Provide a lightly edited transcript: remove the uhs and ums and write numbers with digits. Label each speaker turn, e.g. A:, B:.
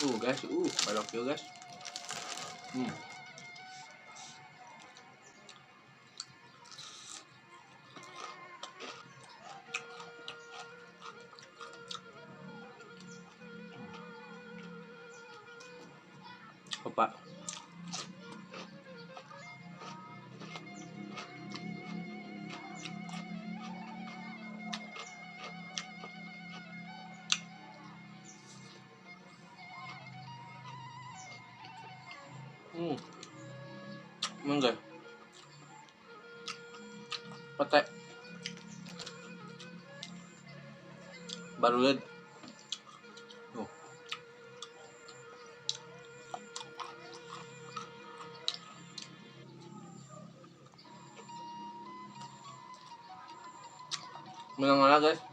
A: Guys, balok yuk guys. Opa. Mangga. Pete. Baru lihat. Tuh. Menang guys.